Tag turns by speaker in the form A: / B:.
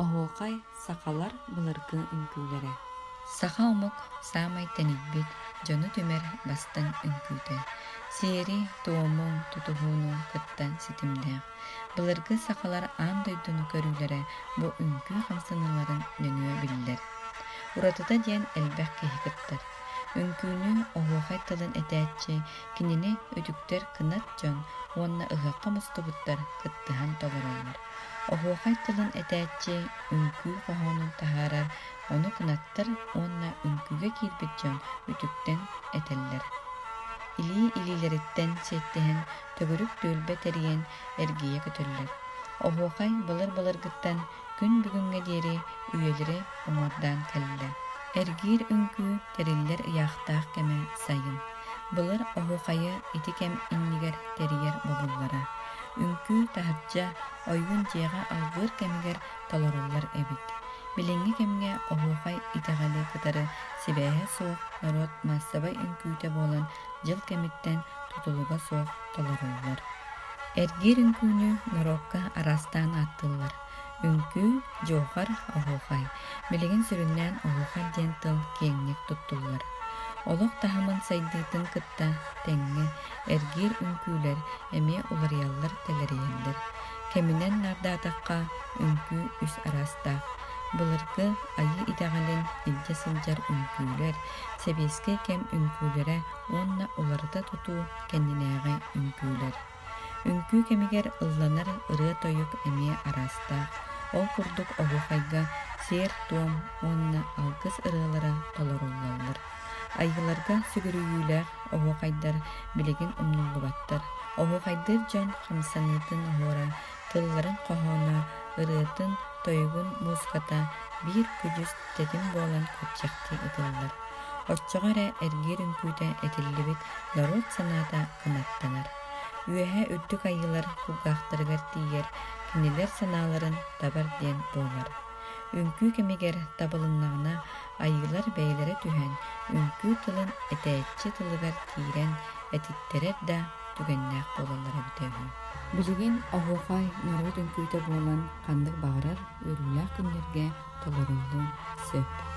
A: Оһуохай сахалар былыргы үҥкүүлэрэ.
B: Саха омук саамай тэнийбит, дьону түмэр бастыҥ үҥкүүтэ. Сиэри, туому, тутуһууну кытта ситимнээх. Былыргы сахалар аан дойдуну көрүүлэрэ бу үҥкүү хамсаныыларын нөҥүө биллэр. Уратыта диэн элбэх киһи кыттар. Үҥкүүнү оһуохай тылын этээччи, кинини үтүктэр кынат дьон уонна ыһыахха мустубуттар кыттыһан толороллор. Оһуохай тылын этээччи үҥкүү хоһоонун таһаарар, ону кынаттар уонна үҥкүүгэ киирбит дьон үтүктэн этэллэр. Илии-илиилэриттэн сиэттиһэн, төгүрүк түөлбэ тэрийэн эргийэ көтөллөр. Оһуохай былыр-былыргыттан күн бүгүҥҥэ диэри үйэлэри уҥуордаан кэллэ. Эргиир үҥкүү тэриллэр ыйаахтаах кэмэ сайын. Былыр оһуохайы ити кэм иннигэр тэрийэр бобуллара. Үҥкүү таһырдьа, ойуун дьиэҕэ алгыыр кэмигэр толоруллар эбит. Билиҥҥи кэмҥэ оһуохай итэҕэли кытары сибээһэ суох норуот маассабай үҥкүүтэ буолан дьыл кэмиттэн тутулуга суох толоруллар. Эргиир үҥкүүнү норуокка араастаан ааттыыллар. Үҥкүү, дьуохар, оһуохай. Билигин сүрүннээн оһуохай диэн тыл киэҥник туттуллар. Олох таһымын сайдыытын кытта тэҥҥэ эргиир үҥкүүлэр эмиэ уларыйаллар-тэлэрийэллэр. Кэминэн наардаатахха, үҥкүү үс араастаах. Былыргы айыы итэҕэлин илдьэ сылдьар үҥкүүлэр, сэбиэскэй кэм үҥкүүлэрэ уонна уларыта тутуу кэннинээҕи үҥкүүлэр. Үҥкүү кэмигэр ылланар ырыа-тойук эмиэ араастаах. Ол курдук оһуохайга сиэр-туом уонна алгыс ырыалара толоруллаллар. Айыыларга сүгүрүйүүлээх оһуохайдар билигин умнуллубаттар. Оһуохайдыыр дьон хамсаныытын оһуора, тылларын хоһооно, ырыатын, тойугун муусуката биир күдьүс тэтим буолан көччөхтүү ытыллар. Оччоҕо эрэ эргиир үҥкүүтэ этиллибит норуот санаата кынаттанар. Үөһэ үрдүк айыылар кулгаахтарыгар тиийэр, кинилэр санааларын табар диэн буолар. Үҥкүү кэмигэр табылыннаҕына, айыылар бэйэлэрэ түһэн, үҥкүү тылын этээччи тылыгар киирэн этиттэрэр да түгэннээх буолаллар эбитэ үһү.
A: Билигин оһуохай норуот үҥкүүтэ буолан ханнык баҕарар үөрүүлээх күннэргэ толоруллуон сөп.